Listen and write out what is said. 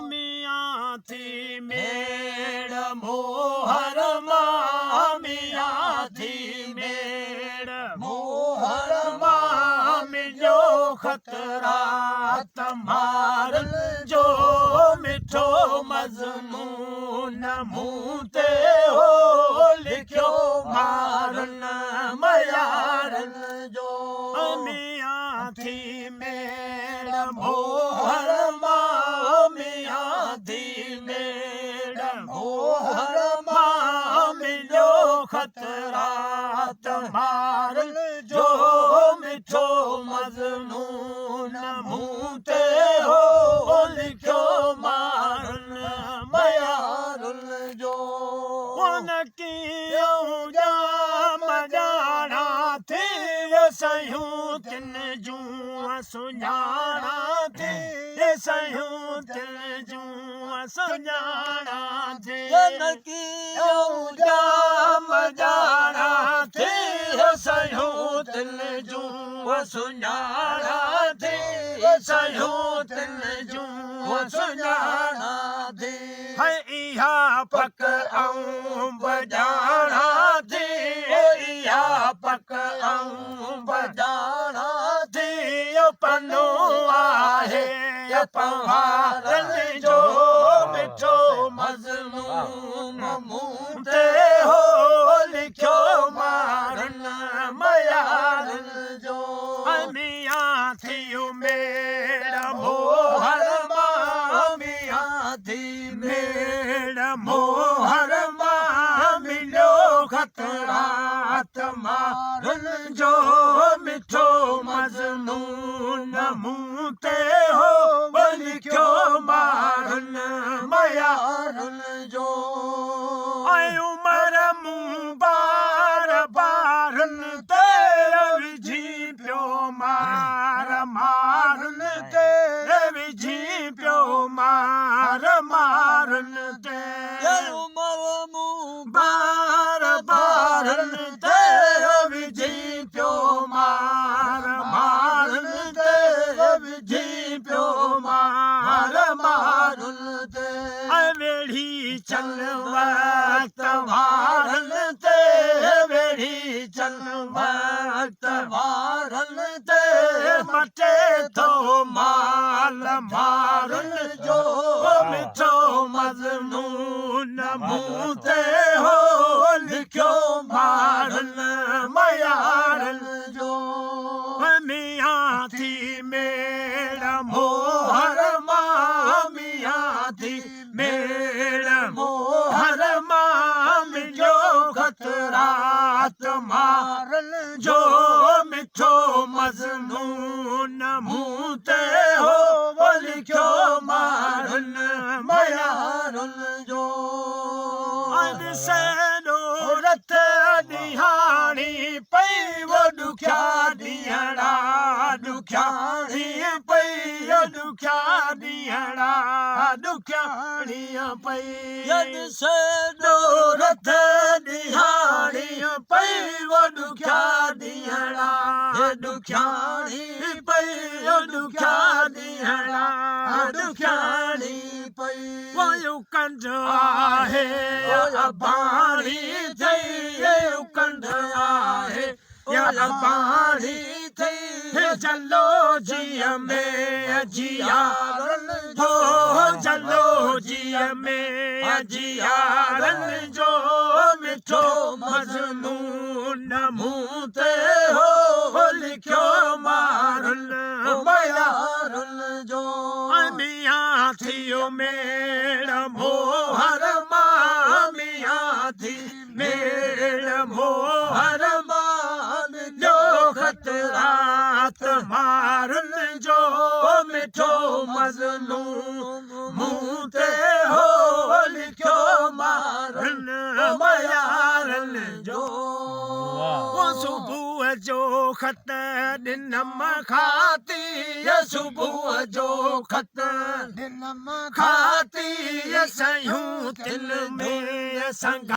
ميان ٿي ميڙ موهر مان، ميان ٿي ميڙ موهر مان، مليو خط رات مارن جو مٺو مضمون مون تي هو لکيو مارن ميارن جو. ميان ٿي ميڙ موهر مان، ميان ٿي ميڙ موهر مان، مليو خط رات مارن جو مٺو مضمون مون تي هو لکيو مارن ميارن جو. ان ڪيئون ڄام ڄاڻا ٿي سهيون تن جون سڃاڻا ٿي سهيون تن جون سڃاڻا ٿي. ڪيئون ڄام ڄاڻا ٿي سهيون تن جون سڃاڻا ٿي سهيون تن جون سڃاڻا ٿي. اها پڪ آئون به ڄاڻان ٿي، اها پڪ آئون به ڄاڻان ٿي، اهو پنو آهي پنهوارن جو مٺو مضمون مون تي هو لکيو مارن ميارن جو. ميان ٿي ميڙ موهر مان، ميان ٿي ميڙ موهر مان، مليو خط رات مارن جو مٺو مضمون مون تي هو لکيو مارن ميارن جو. ۽ عمر مون بار بارن تي وجهي پيو مار مارن تي وجهي پيو مار مارن تي. عمر مون بار بارن تي وجهي پيو مار مارن تي وجهي پيو مار مارن تي. ۽ ويڙهي چل وقت وارن تي، ويڙهي چل وقت وارن تي، مٽي ٿو مال مارن جو مٺو مضمون مون تي هو لکيو مارن ميارن جو. ميان ٿي ميڙ موهر مان، ميان ٿي ميڙ موهر مان، مليو خط رات مارن جو مٺو مضمون مون تي هو لکيو مارن ميارن جو. ڏسينو رت ڏيهاڻي پئي و ڏکيا ڏينهڙا، ڏکياڻي پئي ڏکيا ڏينهڙا، ڏکياڻي پئي. ڏسينو رت ڏيهاڻي پئي و ڏکيا ڏينهڙا، ڏکياڻي پئي ڏکيا ڏينهڙا، ڏکياڻي پئي. ويو ڪنڍ آهي اباڻي ٿئي، ويو ڪنڍ آهي اباڻي ٿئي، جلو جيء ۾ جيارن جو، جلو جيء ۾ جيارن جو مٺو مضمون مون تي هو لکيو مارن ميارن جو. ميان ٿيو ميڙ موهر مان، ميان ٿي ميڙ موهر مان، مليو خط رات مارن جو مٺو مضمون مون تي هو لکيو مارن ميارن جو. صبح جو خط ڏنم خاطي، صبح جو خط ڏنم خاطي، سهيون تن ۾ سنگا.